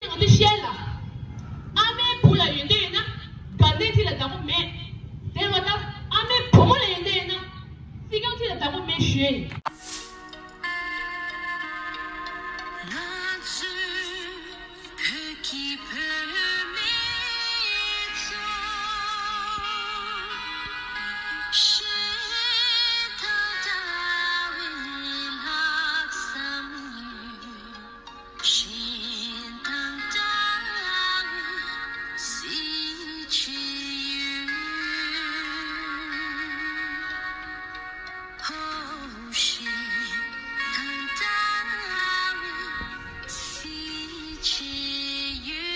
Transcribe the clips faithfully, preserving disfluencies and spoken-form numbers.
ང་ཚོས་བཤད་ལ། ཨ་མའི་བུ་ལ་ཡོན་ཏན་ཡོད་ན་དགའ་ལྡན་ཁྲི་ལ་བདག་པོ་མེད། དེ་བ་ད་ཨ་མའི་བུ་མོ་ལ་ཡོན་ཏན་ཡོད་ན་སྲིད་སྐྱོང་ཁྲི་ལ་བདག་པོ་མེད་ཞུ་ཡ་ཡིན། ང་ཚོའི་བོད་ཀྱི་བུད་མེད་ཚོ། ཞེ་སྡང་ལྟ་བུའི་ལྷག་བསམ་ཡོད། ཞེ་སྡང་ལྟ་བུའི་གཟི་བརྗིད་ཡོད། ཧོ། ཞེ་སྡང་ལྟ་བུའི་གཟི་བརྗིད་ཡོད།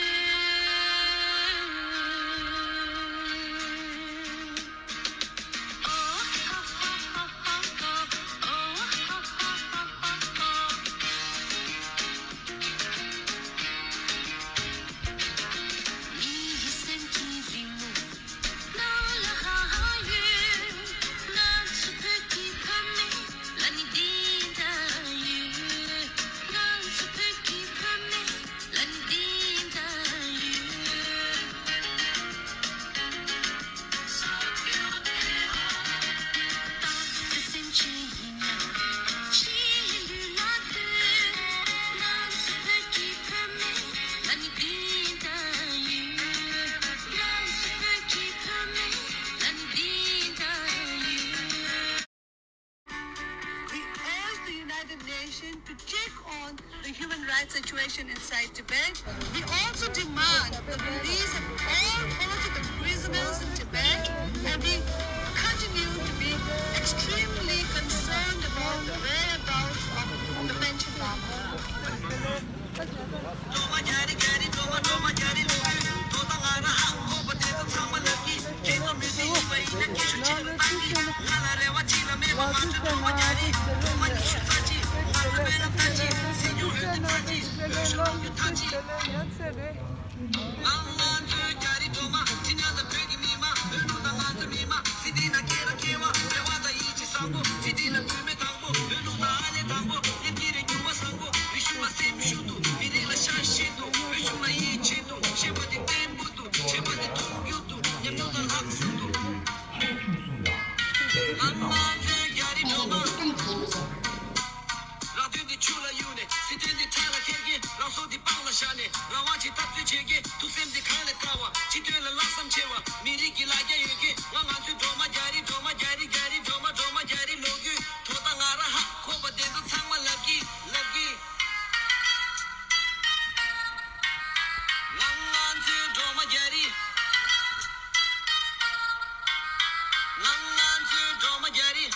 We urge the United Nations to check on the human rights situation inside Tibet. We also demand the release of all political prisoners in Tibet, and we continue to be extremely concerned about the whereabouts of the Panchen Lama. སྒྲོལ་མ་རྒྱ་རི་རྒྱ་རི། སྒྲོལ་མ་སྒྲོལ་མ་རྒྱ་རི་ལོ། དོ་ད་ང་ར་ཧ་གོ་བ་དེ་ཚོ་ཚང་མ་ལབ་ཀྱི། ཁྱེད་ཚོ་མི་ཚེ་ཡིན་པ་ཡིན་ན་སྐྱིད་ཤོག་ཆེ་རུ་བཏང་གི། ང་ལ་རེ་བ་ཅི་ལ་མེད་པ། ང་ཚོ་སྒྲོལ་མ་རྒྱ་རི། སྒྲོལ་མ་ཉི་ཤུ་རྩ་གཅིག་ང་ཚོ་སྨོན་ལམ་མཐའ་གཅིག་སྲིད་སྐྱོང་འོས་འདེམས་མཐའ་གཅིག་འོས་ཤོག་ལོག་རྒྱུ་མཐའ་གཅིག་ང་ང་ཚོའི་རྒྱ་རི་སྒྲོལ་མ། ཁྱེད་ཉག་དང་བོད་ཀྱི་མི་མང་། འོས་བླུགས་དང་ང་ཚོའི་མི་མང་། སྲིད་དེ་ན་སྐད་ར་སྐད་བ། རེ་བ་དང་ཡིད་ཆེས་བཟང་པོ། སྲིད་དེ་ན་བུད་མེད་དང་པོ། འོས་བླུགས་དང་ཨ་ལེ་དང་པོ། སླེབས་ཀྱི་རེད་འགྱུར་བ་བཟང་པོ། རིག་གཞུང་ལ་སེམས་ཤུགས་འདུག་མི་རིགས་ལ་ཤ་ཞེན་འདུག་འོས་ཤུགས་ལ་ཡིད་ཆེས་འདུག་ཤེས་པ་དེ་བརྟན་པོ་འདུག་བྱས་པ་དེ་མཐོང་རྒྱུ་འདུག་ཉམས་མྱོང་དང་ལྷག་བསམ་འདུག་ང་ང་ཚོའི་རྒྱ་རི་སྒྲོལ་མ། ར་སྟོན་འདི་ཆུ་ལ་གཡུགས་ནས། སྲིད་དོན་འདི་ཕྲག་ལ་འཁྱེར་གྱིས། རང་སྲོག་འདི་པང་ལ་བཞག་ནས། རང་དབང་ཆེད་འཐབ་རྩོད་བྱེད་མཁན། ཐུགས་སེམས་འདི་གངས་ལས་དཀར་བ། སྤྱི་དོན་ལ་ལྷག་བསམ་ཆེ་བ། མི་རིགས་ཀྱི་ལ་རྒྱ་ཡོད་མཁན། ང་ང་ཚོའི་སྒྲོལ་མ་རྒྱ་རི། སྒྲོལ་མ་རྒྱ་རི། རྒྱ་རི་སྒྲོལ་མ། སྒྲོལ་མ་རྒྱ་རི་ལོ་རྒྱུས། དོ་ད་ང་ར་ཧ་གོ་བ་དེ་ཚོ་ཚང་མ་ལབ་ཀྱི། ལབ་ཀྱི། ང་ང་ཚོའི་སྒྲོལ་མ་རྒྱ་རི། ང་ང་ཚོའི་སྒྲོལ་མ་རྒྱ་རི།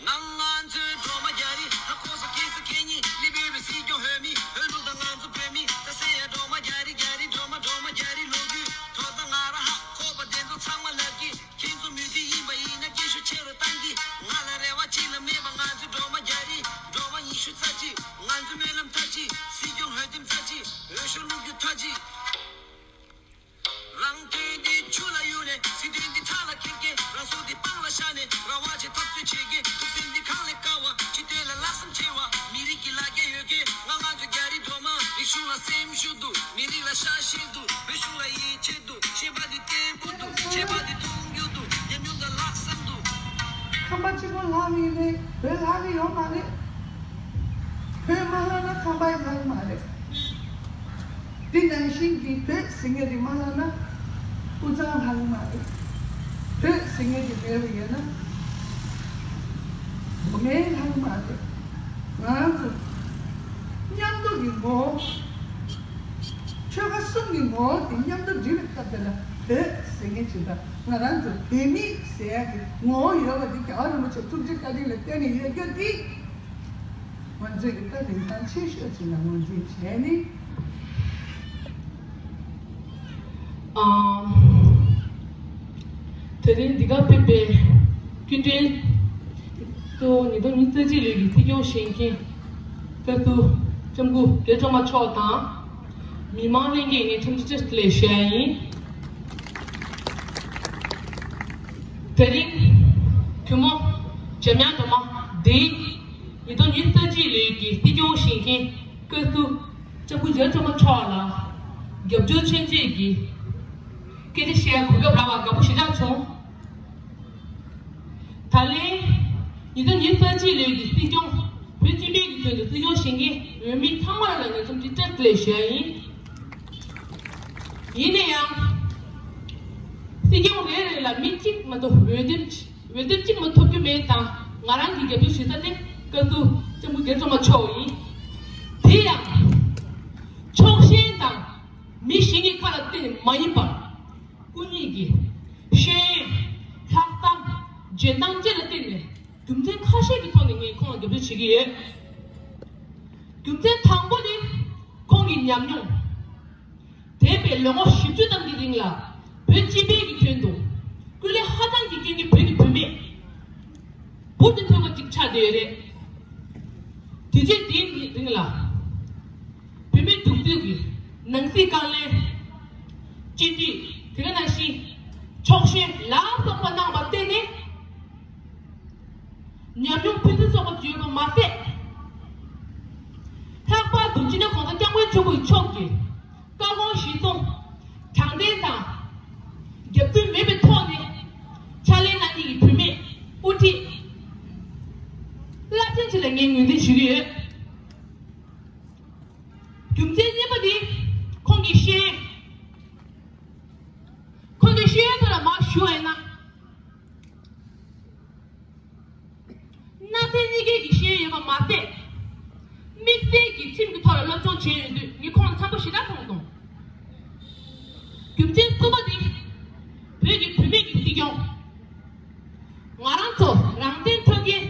ང་ང་ཚོའི་སྒྲོལ་མ་རྒྱ་རི། ཧ་གོ་སོང་། མཁྱེན་སོང་། མཁྱེན་ཉིན་ལི་བོད་པའི་སྲིད་སྐྱོང་འོས་མི། འོས་བླུགས་དང་ང་ཚོ་བོད་མི། ད་སེ་ཡ་སྒྲོལ་མ་རྒྱ་རི། རྒྱ་རི་སྒྲོལ་མ། སྒྲོལ་མ་རྒྱ་རི་ལོ་རྒྱུས། དོ་ད་ང་ར་ཧ་གོ་བ་དེ་ཚོ་ཚང་མ་ལབ་ཀྱི། ཁྱེད་ཚོ་མི་ཚེ་ཡིན་པ་ཡིན་ན་སྐད་ཤུགས་ཆེ་རུ་བཏང་གི། ང་ལ་རེ་བ་གཅིག་ལ་མེད་པ། ང་ཚོའི་སྒྲོལ་མ་རྒྱ་རི། སྒྲོལ་མ་ཉི་ཤུ་རྩ་གཅིག་ང་ཚོའི་སྨོན་ལམ་མཐའ་གཅིག་འོས་ཤོག་བླུག་རྒྱུ་མཐའ་གཅིག་རང་དོན་འདི་ཆུ་ལ་གཡུགས་ནས། སྲིད་དོན་འདི་ཕྲག་ལ་འཁྱེར་མཁན། རང་སྲོག་འདི་པང་ལ་བཞག་ནས། རང་དབང་ཆེད་འཐབ་རྩོད་བྱེད་མཁན། ཐུགས་སེམས་འདི་གངས་ལས་དཀར་བ། སྤྱི་དོན་ལ་ལྷག་བསམ་ཆེ་བ། མི་རིགས་ཀྱི་ལ་རྒྱ་ཡོད་མཁན། ང་ང་ཚོ་རྒྱ་རི་སྒྲོལ་མ། རིག་གཞུང་ལ་སེམས་ཤུགས་འདུག་མི་རིགས་ལ་ཤ་ཞེན་འདུག་འོས་ཤུགས་ལ་ཡིད་ཆེས་འདུག་ཤེས་པ་འདི་བརྟན་པོ་འདུག་བྱས་པ་འདི་མཐོང་རྒྱུ་འདུག་ཉམས་མྱོང་དང་ལྷག་བསམ་འདུག་ཁམས་པ་གཅིག་པོ་ལྷག་ནི་རེད། བོད་ལྷག་ནི་ཡོད་མ་རེད། བོད་མ་ལྷག་ན་ཁམས་པ་ཡི་ལྷག་མ་རེད། འདི་ནང་བཞིན་གྱི་བོད་ཟེར་མཁན་འདི་མ་ལྷག་ན་དབུས་གཙང་ལྷག་མ་རེད། བོད་ཟེར་མཁན་འདི་མེད་པ་ཡིན་ན་མཐོ་སྨད་ལྷག་མ་རེད། ང་རང་ཚོ་མཉམ་དུ་གི་ངོ་བོ། ཆོལ་ཁ་གསུམ་གྱི་ངོ་བོ་དེ་མཉམ་དུ་སྒྲིལ་བའི་སྐབས་དེ་ལ་བོད་ཟེར་མཁན་ཅིག་དང་། ང་རང་ཚོ་བོད་མི་ཟེར་ཡག་གི་ངོ་བོ་ཡོད་པ་འདི་རྒྱལ་བ་རིན་པོ་ཆེ་ཐུགས་རྗེ་བཀའ་དྲིན་ལ་བརྟེན་ནས་ཡོད་རྒྱུ་འདི་ང་ཚོས་ཀྱི་ད་རིན་ཐང་ཆེ་ཤོས་ཅིག་ལ་ངོས་འཛིན་བྱས་ནས། ཨ། དེ་རིང་འདི་ག་ཕེབས་པའི་སྐུ་མགྲོན་གཙོ་བོ་ཉིས་སྟོང་ཉི་ཤུ་རྩ་གཅིག་ལོའི་གི་སྲིད་སྐྱོང་བཞེངས་མཁན་སྐབས་དུ་ལྕམ་སྐུ་རྒྱལ་སྒྲོལ་མ་མཆོག་དང་། མི་མང་ལྷན་རྒྱས་ངས་འཚམས་འདྲི་བཀྲ་ཤིས་བདེ་ལེགས་ཞུ་ཡ་ཡིན། དེ་རིང་ གུས་མོ། འཇམ་དབྱངས་སྒྲོལ་མ། འདི། ཉིས་སྟོང་ཉི་ཤུ་རྩ་གཅིག་ལོའི་གི་སྲིད་སྐྱོང་བཞེངས་མཁན་བཀའ་ཟུར་ལྕམ་སྐུ་རྒྱ་ཆེན་པོ་མཆོག་ལ་རྒྱབ་སྐྱོར་མཚོན་བྱེད་ཀྱི་སྐད་ཆ་བཤད་གོ་སྐབས་རག་པར་དགའ་པོ་ཞེ་དྲག་བྱུང་། ད་ལན། ཉིས་སྟོང་ཉི་ཤུ་རྩ་གཅིག་ལོའི་གི་སྲིད་སྐྱོང་། བོད་སྤྱི་པའི་གི་དོན་དུ་སྲིད་སྐྱོང་བཞེངས་མཁན་འོས་མི་ཚང་མ་ལ་ལ་ངས་འཚམས་འདྲི་བཀྲ་ཤིས་བདེ་ལེགས་ཞུ་ཡ་ཡིན། ཡིན་ན་ཡང་། སྲིད་སྐྱོང་རེ་རེ་ལ་མི་གཅིག་མ་གཏོགས་འོས་འདེམས་འོས་འདེམས་གཅིག་མ་ཐོབ་རྒྱུ་མེད་དང་། ང་རང་གི་རྒྱབ་སྐྱོར་ཞུ་ས་ནི་བཀའ་ཟུར་ལྕམ་སྐུ་རྒྱ་ཆེན་པོ་མཆོག་ཡིན། དེ་ཡང་། ཕྱོགས་ཞེན་དང་མི་གཞན་གྱི་ཁ་ལ་བརྟེན་ནས་མ་ཡིན་པར། སྐུ་ཉིད་ཀྱི་ཤེས་ཡོན། ལྷག་བསམ། འཇོན་ཐང་བཅས་ལ་བརྟེན་ནས་རྒྱུ་མཚན་ཁ་ཤས་ཀྱི་ཐོག་ནས་ངས་ཁོང་ལ་རྒྱབ་སྐྱོར་བྱེད་ཀྱི་ཡོད། རྒྱུ་མཚན་དང་པོ་ནི་ཁོང་གི་ཉམས་མྱོང་། འདས་པའི་ལོ་ངོ་བཞི་བཅུ་ཙམ་གྱི་རིང་ལ་བོད་སྤྱི་པའི་གི་དོན་དུ་སྐུ་ལས་ཧ་ཅང་གི་སྐྱོན་གྱི་བོད་ཀྱི་བུད་མེད་འབུར་དུ་ཐོན་པ་ཅིག་ཆགས་བསྡད་ཡོད་རེད། དུས་ཚོད་འདིའི་རིང་ལ་བུད་མེད་དྲུག་ཅུ་གི་ནང་སྲིད་བཀའ་བློན། སྤྱི་འཐུས། དེ་ག་ནང་བཞིན་ཕྱོགས་ཞེན་ལ་སོགས་པ་གནང་བར་བརྟེན་ནས། ཉམས་མྱོང་ཕུན་སུམ་ཚོགས་པ་ཡོད་པ་མ་ཟད། ལྷག་པར་དུ་སྤྱི་ནོར་༸གོང་ས་༸སྐྱབས་མགོན་ཆེན་པོ་མཆོག་གི་བཀའ་དགོངས་གཞིར་བཟུང་། དྲང་བདེན་དང་། རྒྱབ་མདུན་མེད་པའི་ཐོག་ནས་ཕྱག་ལས་གནང་མཁན་གྱི་བུད་མེད་དབུ་ཁྲིད་རླབས་ཆེན་ཞིག་ལ་ངས་ངོས་འཛིན་ཞུ་གི་ཡོད། རྒྱུ་མཚན་གཉིས་པ་ནི་ཁོང་གི་ཤེས་ཡོན། ཁོང་གི་ཤེས་ཡོན་ཐོག་ལ་མར་ཞུ་བ་ཡིན་ན། གནའ་དེང་གཉིས་ཀའི་གི་ཤེས་ཡོན་ཡོད་པ་མ་ཟད། དམིགས་བསལ་གྱི་ཁྲིམས་ཀྱི་ཐོག་ལ་སློབ་སྦྱོང་བྱས་ཡོད་དུས་ངས་ཁོང་ལ་འཚམས་པོ་ཞེ་དྲག་མཐོང་སོང་། རྒྱུ་མཚན་གསུམ་པ་ནི། བོད་ཀྱི་བུད་མེད་ཀྱི་སྲིད་སྐྱོང་། ང་རང་ཚོ་རང་བཙན་འཕྲོག་མཁན།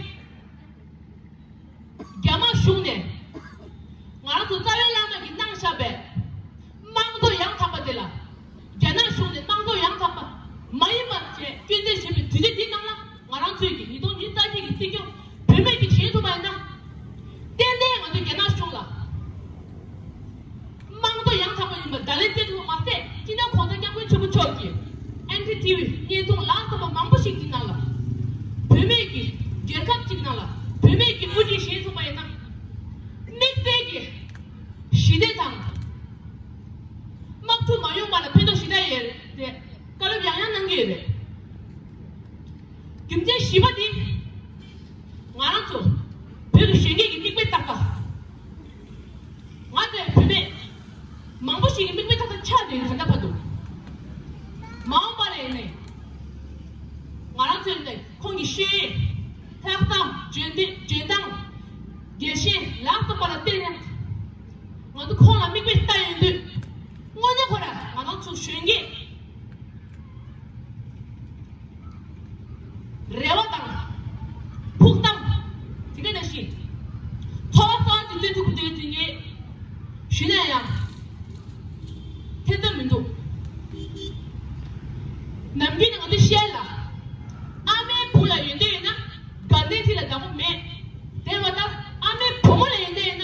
རྒྱ་དམར་གཞུང་ནས་ང་རང་ཚོ་རྩ་བའི་བླ་མ་གིས་གནང་བཞག་པའི་དམངས་གཙོ་ཡང་དག་པ་དེ་ལ་རྒྱ་ནག་གཞུང་ནས་དམངས་གཙོ་ཡང་དག་པ་མ་ཡིན་པ་བྱས་སྐྱོན་འཛེགས་བྱས་པའི་དུས་ཚོད་འདིའི་ནང་ལ། ང་རང་ཚོས་ཀྱི་ཉིས་སྟོང་ཉི་ཤུ་རྩ་གཅིག་གི་སྲིད་སྐྱོང་བུད་མེད་ཀྱི་བྱེད་ཐུབ་པ་ཡིན་ན། ཏན་ཏན་ང་ཚོས་རྒྱ་ནག་གཞུང་ལ་དམངས་གཙོ་ཡང་དག་པ་ཡིན་པ་བརྡ་ལན་སྤྲད་ཐུབ་པ་མ་ཟད། སྤྱི་ནོར་༸གོང་ས་༸སྐྱབས་མགོན་ཆེན་པོ་མཆོག་གིས་ཨེན་ཌི་ཊི་ཝི་བརྙན་ཐུང་ལ་སོགས་པ་མང་པོ་ཞིག་གི་ནང་ལ་བུད་མེད་ཀྱི་རྒྱལ་ཁབ་ཅིག་ནང་ལ་བུད་མེད་ཀྱི་དབུ་ཁྲིད་བཞེངས་ཐུབ་པ་ཡིན་ན། དམིགས་བསལ་གྱི་ཞི་བདེ་དང་དམག་འཁྲུག་མ་ཡོང་བ་ལ་ཕན་ཐོགས་ཞེ་དྲག་ཡོད་རེད་དེ། བཀའ་སློབ་ཡང་ཡང་གནང་གི་ཡོད་རེད། རྒྱུ་མཚན་བཞི་པ་ནི། ང་རང་ཚོ་བོད་ཀྱི་གཞོན་སྐྱེས་ཀྱི་མིག་དཔེ་ལྟ་སྟངས། ང་ཚོའི་བུད་མེད་མང་པོ་ཞིག་གི་མིག་དཔེ་ལྟ་སྟངས་ཆགས་བསྡད་ཡོད། ད་ལྟ་བར་དུ། མ་འོངས་པ་ལ་ཡིན་ནའི་ང་རང་ཚོའི་ནས་ཁོང་གི་ཤེས་ཡོན། ལྷག་བསམ། འཇོན་ཐང་། འཇོན་ཐང་། རྒྱལ་ཞེན་ལ་སོགས་པ་ལ་བརྟེན་ནས་ང་ཚོ་ཁོང་ལ་མིག་དཔེ་ལྟ་ཡོང་དུས། དངོས་གནས་ཁོ་རང་ང་རང་ཚོ་གཞོན་སྐྱེས། རེ་བ་དང་། ཕུགས་བསམ། དེ་ག་ནང་བཞིན། ཚོར་བ་གསར་པ་ཅིག་སྟོན་ཐུབ་ཀྱི་འདུག་ཟེར་ངས་ཞུས་ན་ཡང་། ཐེ་ཚོམ་མི་འདུག་ནམ་རྒྱུན་ནས་ང་ཚོའི་ཤེས་ལ། ཨ་མའི་བུ་ལ་ཡོན་ཏན་ཡོད་ན། དགའ་ལྡན་ཁྲི་ལ་བདག་པོ་མེད། དེ་བ་ད་ཨ་མའི་བུ་མོ་ལ་ཡོན་ཏན་ཡོད་ན།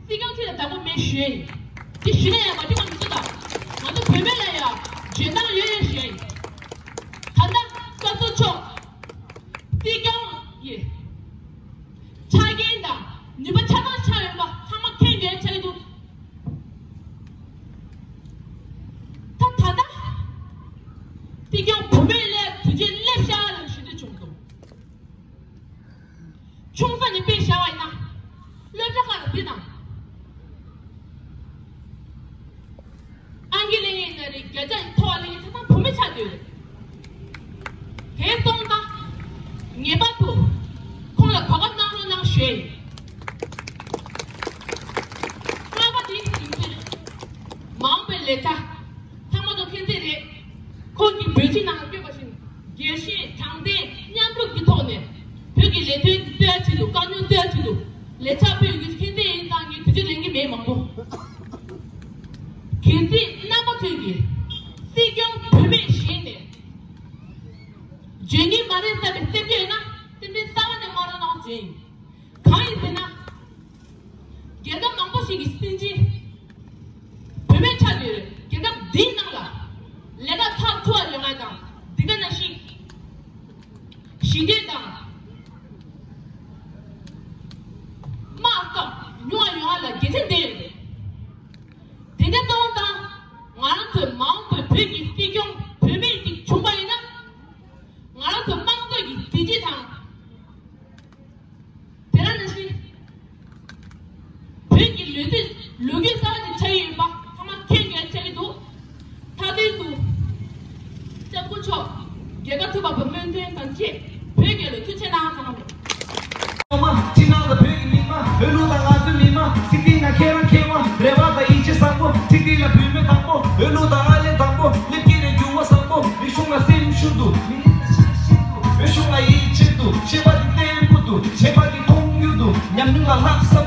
སྲིད་སྐྱོང་ཁྲི་ལ་བདག་པོ་མེད་ཞུ་ཡ་ཡིན། དེ་ཞུས་ན་ཡང་མ་འགྲིག་པ་མི་འདུག་ད། ང་ཚོ་བུད་མེད་ལ་ཡང་འཇོན་ཐང་ཡོད་ཡོད་ཞུ་ཡ་ཡིན། ད་ལྟ་བཀའ་ཟུར་མཆོག་སྲིད་སྐྱོང་ཡིན། ཆ་རྐྱེན་དང་ནུས་པ་ཆ་ཚང་ཆགས་ཡོད་པ་ཚང་མ་མཁྱེན་ཡོད་ཆགས་ཀྱི་འདུག་ད་ད་ལྟ་སྲིད་སྐྱོང་བུད་མེད་ལ་དུས་ཆེན་སླེབས་ཤག་ལ་ཞུ་འདོད་བྱུང་འདུག་ཆུང་ས་ནས་དཔེ་བཞག་པ་ཡིན་ན། སློབ་གྲྭ་ཁག་ལ་འདི་དང་། ཨང་ཀི་ལེན་ཡིན་ན་རེད། བརྒྱ་ཆ་མཐོ་བ་ལེན་ཡིན་ན་ད་བུད་མེད་ཆགས་བསྡད་ཡོད་རེད། དེ་སོང་ཙང་། ངེས་པར་དུ་ཁོང་ལ་གོ་སྐབས་གནང་རོགས་གནང་ཞུ་ཡ་ཡིན། ལྔ་པ་དེ་ཡིན་ཚེ། མ་འོངས་པའི་ལས་ཀ་ཚང་མ་ཚོ་མཁྱེན་གསལ་རེད། ཁོང་གིས་བོད་ཕྱི་ནང་ལ་བསྐྱོད་པ་བཞིན། རྒྱལ་ཞེན། དྲང་བདེན། མཉམ་རུབ་ཀྱི་ཐོག་ནས་བོད་ཀྱི་ལས་དོན་གྱི་སྟོན་ཆེད་དུ། དཀའ་རྙོག་སྟོན་ཆེད་དུ་ལས་འཆར་སྤེལ་ཡོང་རྒྱུ་མཁྱེན་གསལ་ཡིན་ཙང་ངས་དུས་ཚོད་ལེན་གྱི་མེད། མང་པོ། གལ་སྲིད་རྣམ་པ་ཚོས་ཀྱིས་སྲིད་སྐྱོང་བུད་མེད་བཞེངས་ནས་འཇོན་གྱི་མ་རེད་བསམ་པའི་སེམས་ཤུགས་ཡོད་ན་སེམས་ཁྲལ་རྩ་བ་ནས་མ་རོགས་གནང་ཞུ་ཡིན། གང་ཡིན་ཟེར་ན། རྒྱལ་ཁབ་མང་པོ་ཞིག་གི་སྲིད་འཛིན་བུད་མེད་ཆགས་ཡོད་རེད། རྒྱལ་ཁབ་འདིའི་ནང་ལ་ལས་ཀ་ཚགས་ཚུད་པ་ཡོང་ཡ་དང་། འདི་ག་ནང་བཞིན་ཞི་བདེ་དང་ མཆོག་རྒྱལ་ཁབ་ཐུབ་པ་བུ་སྨོན་འདུན་དང་བཅས་བོད་རྒྱལ་ལོ། ཐུགས་རྗེ་གནང་། ཐོག་མ་མེད། ཁྱེད་རྣམས་ལ་བོད་ཀྱི་མི་མང་། བོད་ལུགས་དང་ང་ཚོའི་མི་མང་། སྲིད་སྟེང་ན་ཁྱེད་རང་ཁྱེད་མ། རེ་བ་དང་ཡིད་ཆེས་བཟང་པོ། ཁྲིག་ཁྲིག་ལ་བུད་མེད་དང་པོ། བོད་ལུགས་དང་ཨ་ལེ་དང་པོ། སླེབས་ཀྱི་རེད་འགྱུར་བ་བཟང་པོ། རིག་གཞུང་ལ་སེམས་ཤུགས་འདུག། མི་རིགས་ལ་ཆ་ཤས་འདུག། བོད་གཞུང་ལ་ཡིད་ཆེས་འདུག། བཤད་པ་འདི་བརྟན་པོ་འདུག། བྱེད་པ་འདི་མཐོང་རྒྱུ་འདུག། ཉམས་མྱོང་ལ་ལྷག་བསམ།